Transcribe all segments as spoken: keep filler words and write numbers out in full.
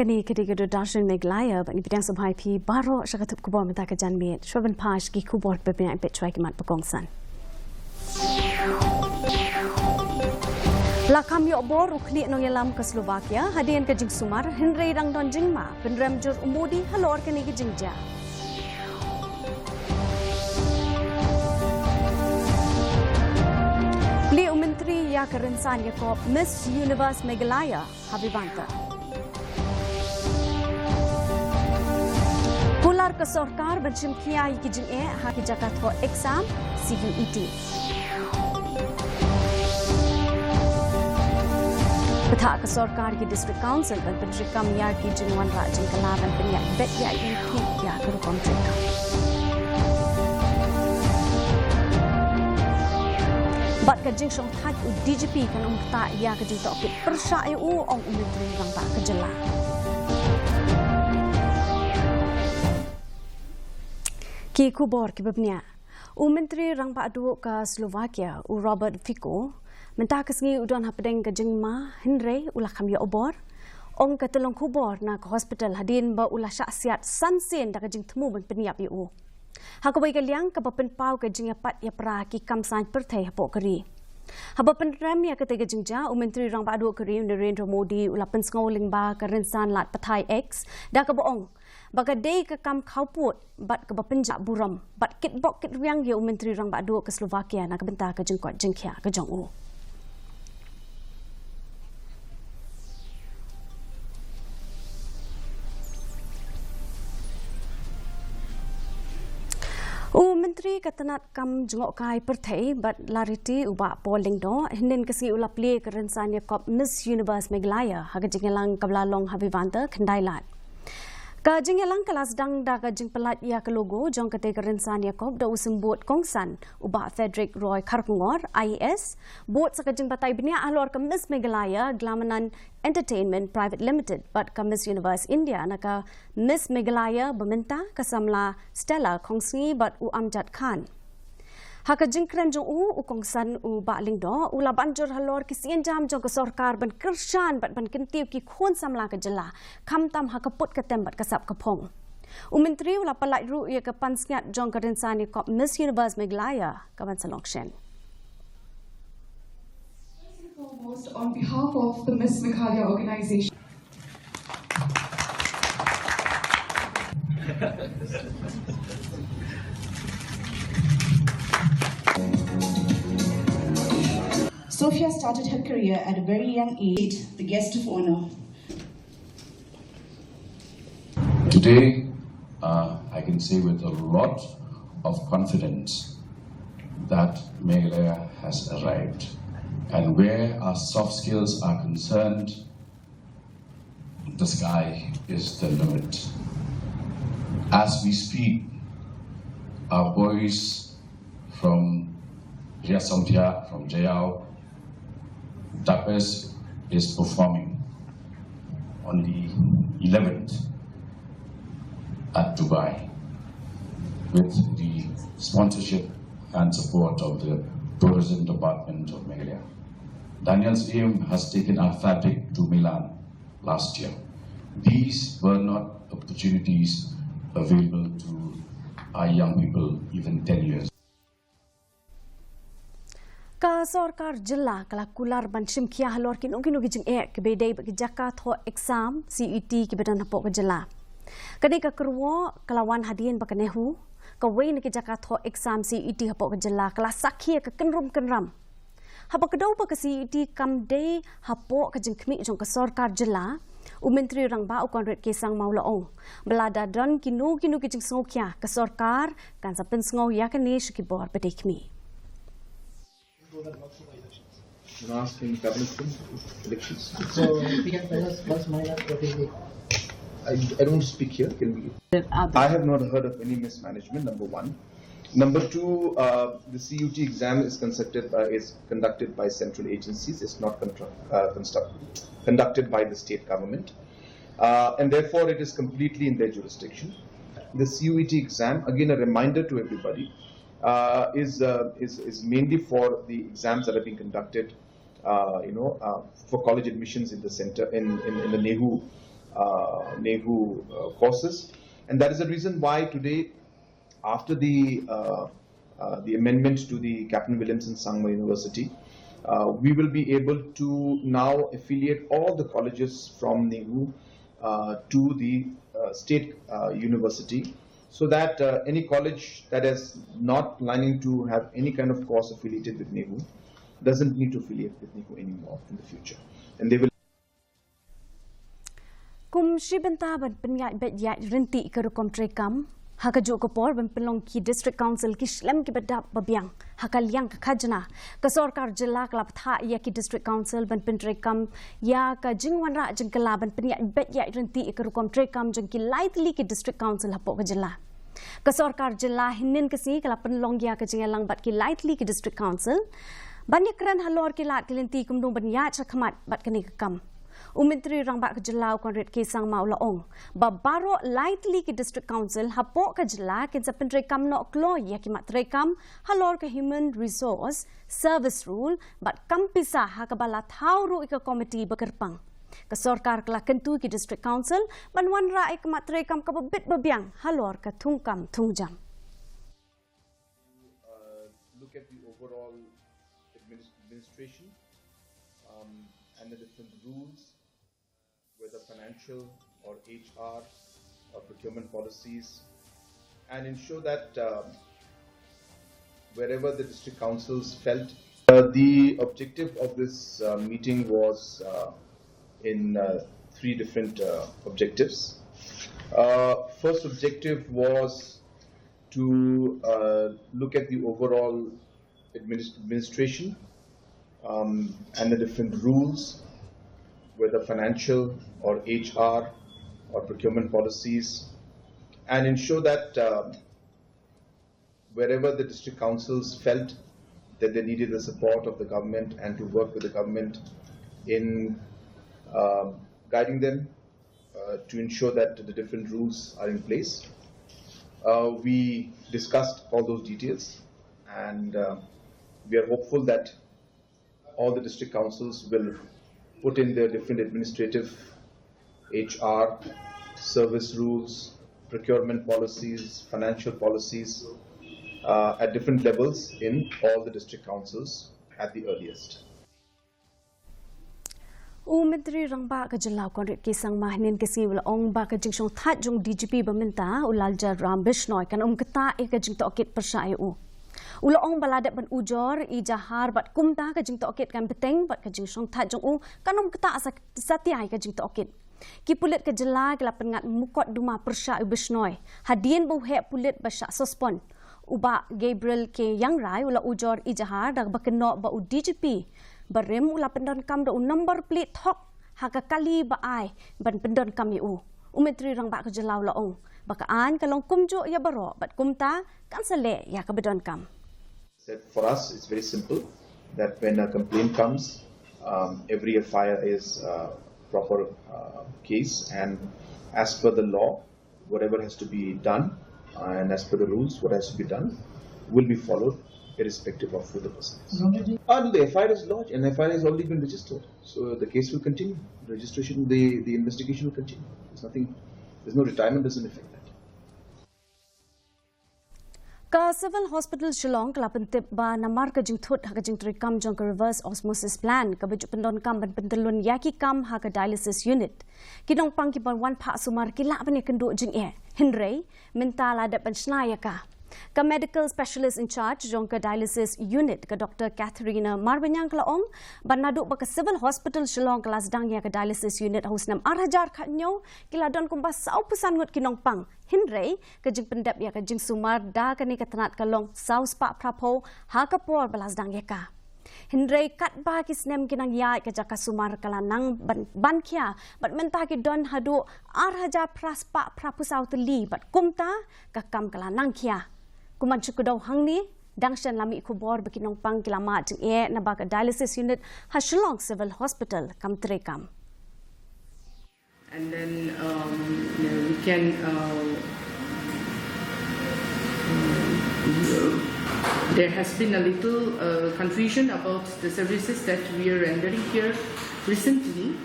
Kane ka dei ka Doordarshan Meghalaya, bad ngi pdiang sngewbha ïa phi baroh sha ka thup khubor mynta ka janmiet. Shuwa ban phai sha ki khubor, peit bniah, peit shuwa ki mat ba kongsan. La kham ïoh bor u khlieh nongïalam ka Slovakia hadien ka jingsumar, hynrei dang don jingma, pynrem jur u Modi halor kane ka jingjia. Plie u Myntri ïa ka rynsan ïakob Miss Universe Meghalaya ha Vivanta. Kular ka sorkar ban shim khia ïa ki jingeh ha ki jaka thoh exam C U E T. Bthah ka sorkar ki District Council ban pyntreikam ïa ki jingwanrah jingkylla ban pynïaid beit ïa ki, ïa ka rukom treikam. Bad ka jingshongthait u D G P kan ym ktah ïa ka jingtohkit pyrshah ïa u, ong u Myntri Rangbah ka jylla. Ki khubor kiba bniah. U Myntri Rangbah Duh ka Slovakia, u Robert Fico, mynta ka sngi u don hapdeng ka jingma, hynrei u la kham ïoh bor, ong ka tyllong khubor na ka hospital hadien ba u la shah siat san sien da ka jingthmu ban pynïap ïa u. Ha kawei ka liang, kaba pynpaw ka jingïapat ïapra ki kam saiñ pyrthei hapoh ka ri. Haba pynrem ïa katei ka jingjia, u Myntri Rangbah Duh ka ri, u Narendra Modi, u la pynsngew lyngba ka rynsan lad pathai X, da kaba ong ba ka dei ka kam khawpud bad kaba pynjah burom bad kitbok kitrwiang ïa u Myntri Rangbah Duh ka Slovakia na ka bynta ka jingkoit jingkhiah ka jong u. U Myntri ka tnat kam jngohkai pyrthei bad lariti, u Bah Paul Lyngdoh, hynnin ka sngi u la plie ka rynsan ïakob Miss Universe Meghalaya ha ka jingïalang kaba la long ha Vivanta, Khyndailad. Ka jingïalang ka la sdang da ka jingpyllait ïa ka logo jong katei ka rynsan ïakob da u symbud kongsan, u Bah Frederick Roy Kharkongor, I A S, bud sa ka jingbatai bniah halor ka Miss Meghalaya Glamonan Entertainment Private Limited bad ka Miss Universe India na ka Miss Meghalaya ba mynta, ka samla Stella Khongsngi bad u Amjad Khan. Ha ka jingkren jong u, u kongsan, u Bah Lyngdoh, u la ban jur halor ki sienjam jong ka sorkar ban kyrshan bad ban kyntiew ki khun samla ka jylla, khamtam ha ka put ka tem bad ka sap ka phong. U Myntri u la pyllait ruh ïa ka pansngiat jong ka rynsan ïakob Miss Universe Meghalaya, ka ban sa long shen. First and foremost, on behalf of the Miss Meghalaya organization, Sophia started her career at a very young age, the guest of honor. Today, uh, I can say with a lot of confidence that Meghalaya has arrived. And where our soft skills are concerned, the sky is the limit. As we speak, our boys from Ria Samphia, from Jaiaw, Dapes is performing on the eleventh at Dubai with the sponsorship and support of the Tourism Department of Meghalaya. Daniel's Aim has taken our fabric to Milan last year. These were not opportunities available to our young people even ten years. Ka sorkar jylla ka la kular ban shim khia halor kino kino ki jingeh kiba dei bad ki jaka thoh exam C U E T kiba don hapoh ka jylla. Kane ka kyrwoh ka la wan hadien ba ka NEHU, kawei na ki jaka thoh exam C U E T hapoh ka jylla, ka la sakhi ïa ka kynrum kynram. Haba kdew ba ka C U E T kam dei hapoh ka jingkhmih jong ka sorkar jylla, u Myntri Rangbah u Conrad K Sangma u la ong ba lada don kino kino ki jingsngewkhia, ka sorkar kan sa pynsngew ïa kane sha ki bor ba dei khmih. Last in cabinet elections. So, if you can tell us, plus minus, what is it? I, I don't speak here. Can we? I have not heard of any mismanagement, number one. Number two, uh, the C U E T exam is conducted by, is conducted by central agencies. It's not contra-, uh, construct-, conducted by the state government. Uh, and therefore, it is completely in their jurisdiction. The C U E T exam, again, a reminder to everybody, uh, is, uh, is, is mainly for the exams that are being conducted, uh, you know, uh, for college admissions in the center, in, in, in the NEHU, uh, NEHU uh, courses. And that is the reason why today, after the uh, uh, the amendment to the Captain Williamson Sangma University, uh, we will be able to now affiliate all the colleges from NEHU uh, to the uh, state uh, university, so that uh, any college that is not planning to have any kind of course affiliated with NEHU doesn't need to affiliate with NEHU anymore in the future. And they will Kum shi bynta ban pynïaid beit ïaid ryntih ka rukom treikam, ha kajuh ka por ban pynlong ki District Council ki shlem kiba dap ba biang ha ka liang ka khajna, ka sorkar jylla ka la bthah ïa ki District Council ban pyntreikam ïa ka jingwanrah jingkylla ban pynïaid beit ïaid ryntih ïa ka rukom treikam jong ki lai tylli ki District Council hapoh ka jylla. Ka sorkar jylla hynnin ka sngi ka la pynlong ïa ka jingïalang bad ki lai tylli ki District Council ban ïakren halor ki lad ki lynti kumno ban ïaid shakhmat bad kane ka kam. U Myntri Rangbah ka jylla u Conrad K Sangma u la ong ba baroh lai tylli ki District Council hapoh ka jylla kin sa pyntreikam noh kloi ïa ki mat treikam halor ka Human Resource Service Rule bad kam pisa ha kaba la thaw ruh ïa ka komiti ba kyrpang. Ka sorkar ka la kyntu ïa ki District Council ban wanrah ïa ka mat treikam kaba bit ba biang halor ka thungkam thungjam. Uh, look at the overall administ- administration um, and the different rules, whether financial or H R or procurement policies, and ensure that um, wherever the district councils felt. Uh, the objective of this uh, meeting was uh, in uh, three different uh, objectives. Uh, first objective was to uh, look at the overall administ- administration um, and the different rules, whether financial or H R or procurement policies, and ensure that uh, wherever the district councils felt that they needed the support of the government and to work with the government in um, guiding them uh, to ensure that the different rules are in place. Uh, we discussed all those details, and uh, we are hopeful that all the district councils will put in their different administrative, H R, service rules, procurement policies, financial policies uh, at different levels in all the district councils at the earliest. U Myntri Rangbah ka jylla u Conrad K Sangma hynnin ka sngi u la ong ba ka jingshongthait jong D G P ba mynta u Laljaram Bishnoi kan ym ktah ïa ka jingtohkit pyrshah ïa u. U la ong ba la dep ban ujor ijahar bad kumta ka jingtohkit kan bteng bad ka jingshongthait jong u kan ym ktah sa- satia ïa ka jingtohkit. Ki pulit ka jylla ki la pynngat mukotduma pyrshah ïa u Bishnoi hadien ba u heh pulit ba shah suspend. U Bah Gabriel K Iangrai u la ujor ijahar da kaba kynnoh ba u D G P barim u la pyndonkam da u nombor plit thok ha ka kali ba ai ban pyndonkam ïa u. U Myntri Rangbah ka jylla u la ong ba ka aiñ ka long kumjuh ïa baroh bad kumta kan sa leh ïa kaba donkam. Said for us, it's very simple that when a complaint comes, um, every F I R is a proper uh, case, and as per the law, whatever has to be done uh, and as per the rules, what has to be done will be followed irrespective of who the person is. Uh, no, the F I R is lodged and F I R has already been registered. So the case will continue. Registration, the, the investigation will continue. There's nothing, there's no retirement, doesn't affect that. Ka Civil Hospital Shillong ka la pyntip ba namar ka jingthut ha ka jingtreikam jong ka reverse osmosis plant kaba ju pyndonkam ban pyntyllun ïa ki kam ha ka dialysis unit, ki nongpang kiba wan phah sumar ki lah ban ïakynduh jingeh. Hynrei mynta la dep ban shna ïa ka. Ka medical specialist in charge jong ka dialysis unit, ka Doctor Katharina Marbaniang, ka la ong ba naduh ba ka Civil Hospital Shillong ka la sdang ïa ka dialysis unit ha u snem ar hajar khatñiew, ki la don kumba sawphew san ngut ki nongpang. Hynrei ka jingpyndep ïa ka jingsumar da kane ka tnat ka long saw spah phraphew ha ka por ba la sdang ïa ka. Hynrei katba ki snem ki nang ïaid, ka jaka sumar ka la nang ban, ban khia bad mynta ki don haduh ar hajar phra spah phraphew saw tylli bad kumta ka kam ka la nang khia. Kum ban shu kdew hangne, dang shen la mih khubor ba ki nongpang ki la mad jingeh naba ka dialysis unit ha Shillong Civil Hospital kam treikam. And then um, you know, we can. Uh, um, there has been a little uh, confusion about the services that we are rendering here recently.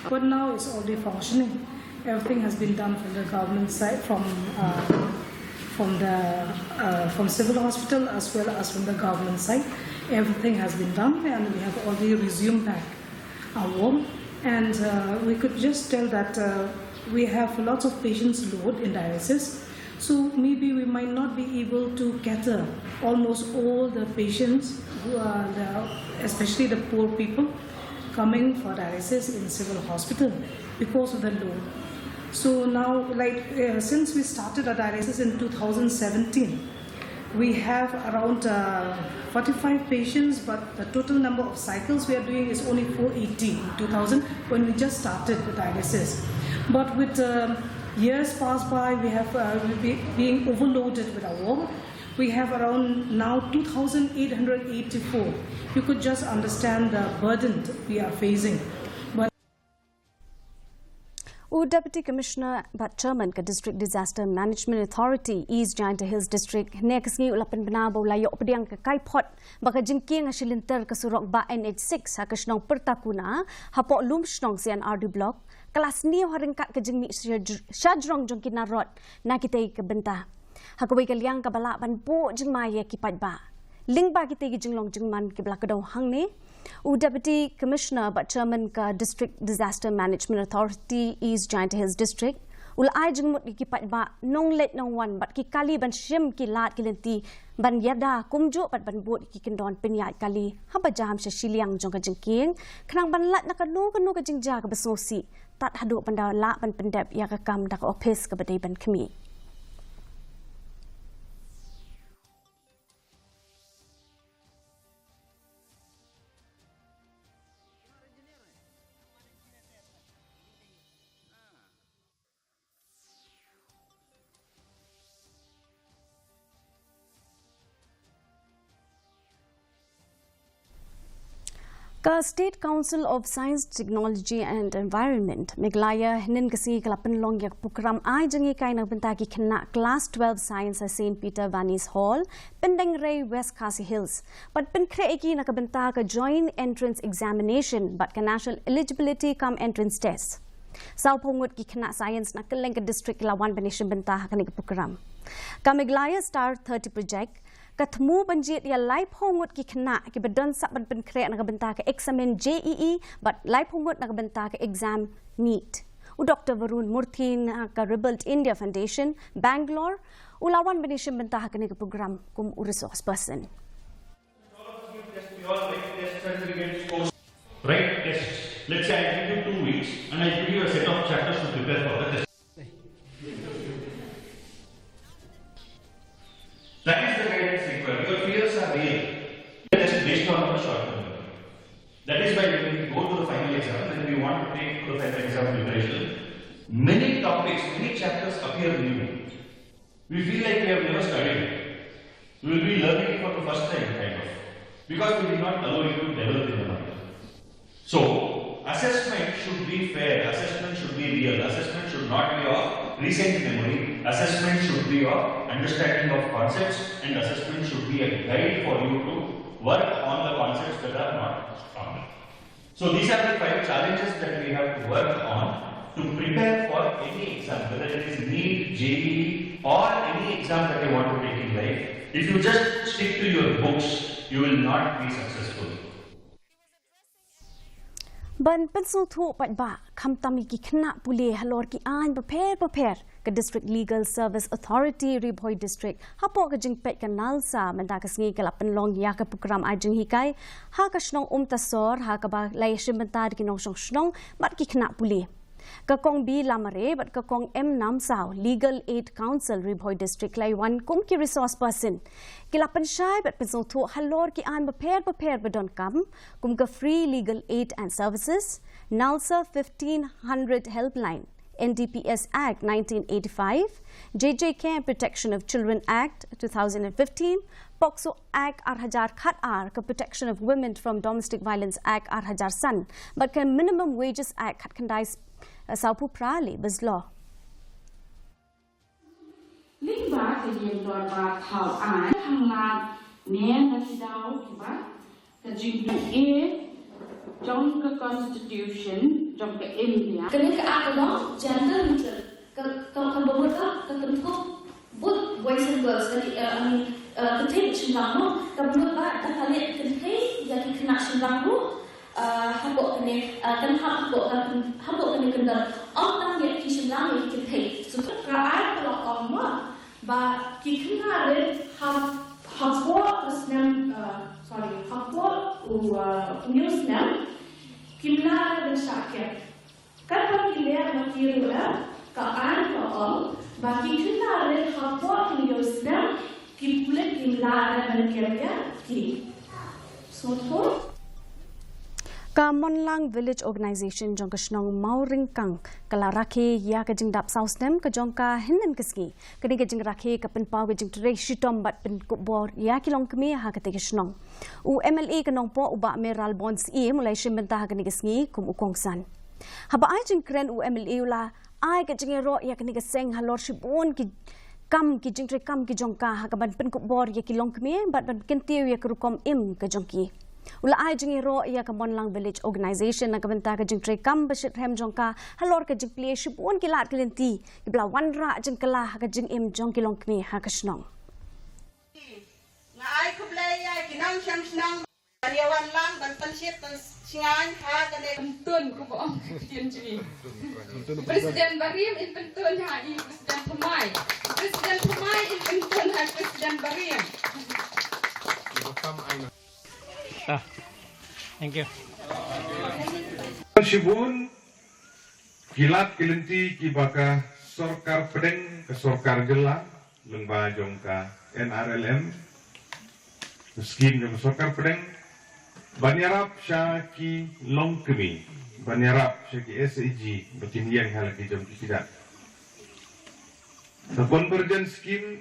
But now it's already functioning. Everything has been done from the government side, from uh, from the uh, from civil hospital as well as from the government side. Everything has been done, and we have already resumed back our work. And uh, we could just tell that uh, we have lots of patients load in dialysis, so maybe we might not be able to cater almost all the patients who are the, especially the poor people coming for dialysis in civil hospital because of the load. So now, like uh, since we started our dialysis in two thousand seventeen, we have around uh, forty-five patients, but the total number of cycles we are doing is only four eighty in two thousand when we just started the dialysis. But with uh, years passed by, we have uh, we be, being overloaded with our work. We have around now two thousand eight hundred eighty-four. You could just understand the burden that we are facing. But U Deputy Commissioner bad Chairman ka District Disaster Management Authority East Jaintia Hills District, hynne ka sngi u la pynbna ba u la ïoh pdiang ka kaiphod ba ka jingkieng ha shilynter ka surok bah N H six ha ka shnong Pyrtakuna, hapoh Lumshnong C and R D Block, ka la sniew ha ryngkat ka jingmih shaj-, shajrong jong ki narod na kitei ka bynta. Ha kawei ka liang kaba lah ban buh jingma ïa ki paidbah lyngba kitei ki jinglong jingman kiba la kdew hangne, u Deputy Commissioner bad Chairman ka District Disaster Management Authority East Jaintia Hills District u la ai jingmut ïa ki paidbah nongleit nongwan bad ki kali ban shim ki lad ki lynti ban ïada kumjuh bad ban bud ïa ki kyndon pynïaid kali haba jam sha shiliang jong ka jingkieng, khnang ban lait na kano kano ka jingjia kaba sngewsih tad haduh ban da lah ban pyndep ïa ka kam da ka ophis kaba dei ban khmih. Ka State Council of Science, Technology and Environment, Meghalaya, hynnin ka sngi ka la pynlong ïa ka program ai jinghikai na ka bynta ki khynnah Class twelve Science ha Saint Peter Vanney's Hall, Pyndengrei, West Khasi Hills. Bad pynkhreh ïa ki na ka bynta ka Joint Entrance Examination bad ka National Eligibility cum Entrance Test. Sawphew ngut ki khynnah science na kylleng ka district ki la wan ban ïashim bynta ha kane ka program. Ka Meghalaya Star thirty Project ka thmu ban jied ïa laiphew ngut ki khynnah kiba don sap ban pynkhreh na ka bynta ka eksamin J E E bad laiphew ngut na ka bynta ka exam NEET. U Doctor Varun Murthy na ka Rebuild India Foundation, Bangalore, u la wan ban ïashim bynta ha kane ka program kum u resource person. Write tests. Let's say I give you two weeks and I give you a set of chapters to prepare for the test. That is the guidance required. Your fears are real. Test based on the short memory. That is why when we go to the final exam, when we want to take to the final exam preparation, many topics, many chapters appear new. We feel like we have never studied. We will be learning it for the first time, kind of, because we did not allow it to develop in the mind. So, assessment should be fair, assessment should be real, assessment should not be of recent memory, assessment should be of understanding of concepts, and assessment should be a guide for you to work on the concepts that are not stronger. So these are the five challenges that we have to work on to prepare for any exam, whether it is NEET, J E E, or any exam that you want to take in life. If you just stick to your books, you will not be successful. Ban pynsngewthuh paidbah, khamtam ïa ki khynnah pule halor ki aiñ bapher bapher, ka District Legal Service Authority Ri Bhoi District, hapoh ka jingpeit ka NALSA, mynta ka sngi ka la pynlong ïa ka program ai jinghikai ha ka shnong Umtasor, ha kaba la ïashim bynta da ki nongshong shnong bad ki khynnah pule. Ka Kong B Lamare bad ka Kong M Namsaw, Legal Aid Counsel Ri Bhoi District, la wan kum ki resource person. Ki la pynshai bad pynsngewthuh halor ki aiñ bapher bapher ba donkam, kum ka Free Legal Aid and Services, NALSA fifteen hundred Helpline, N D P S Act nineteen eighty-five, J J K Protection of Children Act two thousand and fifteen, POCSO Act ar hajar khatar, ka Protection of Women from Domestic Violence Act ar hajar san, bad ka Minimum Wages Act khatkhyndai sawphew phra, Labour's Law. Lyngba ka ïing dorbar thaw aiñ, hangne na ki daw kiba ka jingduh A jong ka Constitution Jong ka India. Kane ka act ka long gender neutral. Ka, ka, ka ba mut ka, ka kynthup both boys and girls, ka, eh, I mean, eh, ka thik shynrang mo, ka mut ba, ka kali kynthei, ïa ki khynnah shynrang ruh, eh, hapoh kane, eh, kan hap hapoh ka, hapoh kane ka kyndon. Ym tang ïa ki shynrang ïa ki kynthei. So, ka ai ka la ong ba, ba ki khynnah rit ha, hapoh ka snem, eh, sorry, hapoh u, eh, u hynñiew snem, kim lah ban shah kem. Katba ki leh ma ki ruh, ka aiñ ka ong ba ki khynnah rit hapoh ki hynñiew snem ki pulit kim lah ban kem ïa ki. Sngewthuh? Ka Monlang Village Organization jong ka shnong Mawryngkang ka la rakhe ïa ka jingdap saw snem ka jong ka hynnin ka sngi. Kane ka jingrakhe ka pynpaw ka jingtrei shitom bad pynkup bor ïa ki longkmie ha katei ka shnong. U M L A ka Nongpoh u Bah Mayralborn Syiem u la ïashim bynta ha kane ka sngi kum u kongsan. Haba ai jingkren u M L A u la ai ka jingïaroh ïa kane ka seng halor shibun ki kam ki jingtrei kam ki jong ka ha ka ban pynkup bor ïa ki longkmie bad ban kyntiew ïa ka rukom im ka jong ki. U la ai jingïaroh ïa ka Monlang Village Organization na ka bynta ka jingtrei kam ba shitrhem jong ka halor ka jingplie shibun ki lad ki lynti kiba la wanrah jingkylla ha ka jingim jong ki longkmie ha ka shnong. Nga ai khublei ïa ki nongshong shnong ban ïa wan lang ban pynshit pynshngaiñ ha kane. Pyntun, kumba ong ka ktien jong ngi. President barim in pyntun ha i President Thymmai. President Thymmai in pyntun ha President barim. Ah, thank you. Shibun ki lad ki lynti kiba ka sorkar pdeng, ka sorkar jylla lyngba jong ka N R L M, ka skim jong ka sorkar pdeng, ban ïarap sha ki longkmie, ban ïarap sha ki S H G ba kin ïeng ha la ki jong ki kjat. Ka convergence scheme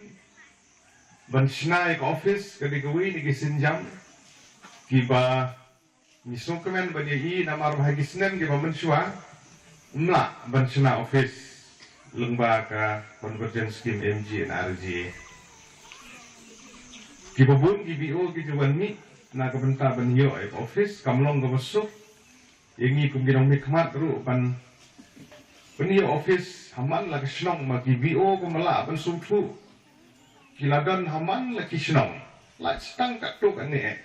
ban shna ïa ka office ka dei kawei na ki sienjam kiba ngi sngewkmen ban ïohi namar ba ha ki snem kiba mynshuwa ym lah ban shna office lyngba ka convergence scheme M G N R G A. Kiba bun ki B O ki ju wan mih na ka bynta ban ïoh ïa ka office, kam long kaba suk ïa ngi kum ki nongmihkhmat ruh ban pynïoh office ha man la ka shnong, ma ki B O kumba lah ban sngewthuh ki la don ha man la ki shnong. Lah tang katto katne eh.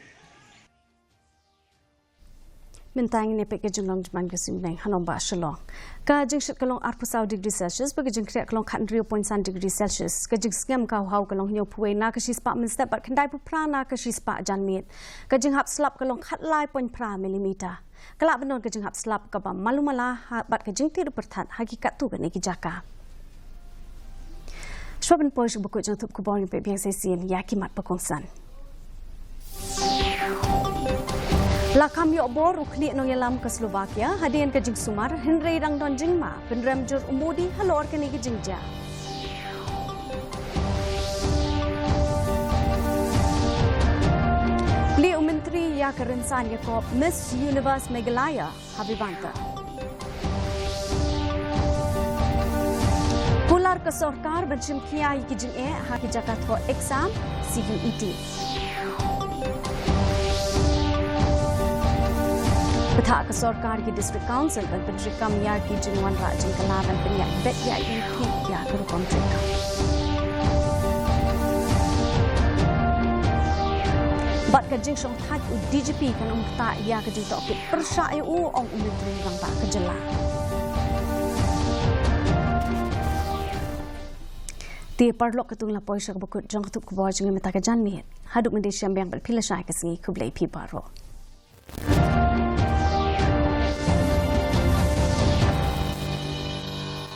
Mynta ngin ïa peit ka jinglong jingman ka sngi bneng ha nongbah Shillong. Ka jingshit ka long arphew saw degree Celsius, bad ka jingkriah ka long khathynriew point san degree Celsius. Ka jingsngem ka haw ka long hynñiewphew wei na ka shispah mynstep bad khyndaiphew phra na ka shispah janmiet. Ka jinghap slap ka long khatlai point phra millimeter. Ka lah ban don ka jinghap slap kaba malu mala ha, bad ka jingthied pyrthat ha ki katto katne ki jaka. Shuwa ban poi sha ka bakut jong ka thup khubor, ngin peit biang sa shisien ïa ki mat ba kongsan. La kham ïoh bor u khlieh nongïalam ka Slovakia hadien ka jingsumar, hynrei dang don jingma pynrem jur u Modi halor kane ka jingjia. Plie u Myntri ïa ka rynsan ïakob Miss Universe Meghalaya ha Vivanta. Kular ka sorkar ban shim khia ïa ki jingeh ha ki jaka thoh exam C U E T. Bthah ka sorkar ïa ki District Council ban pyntreikam ïa ki jingwanrah jingkylla ban pynïaid beit ïa ki, ïa ka rukom treikam. Bad ka jingshongthait u D G P kan ym ktah ïa ka jingtohkit pyrshah ïa u, ong u Myntri Rangbah ka jylla. Te paralok, katto ngi la poi sha ka bakut jong ka thup khubor jong ngi mynta ka janmiet. Haduh mynta shem biang bad phi lashai ka sngi, khublei phi baroh.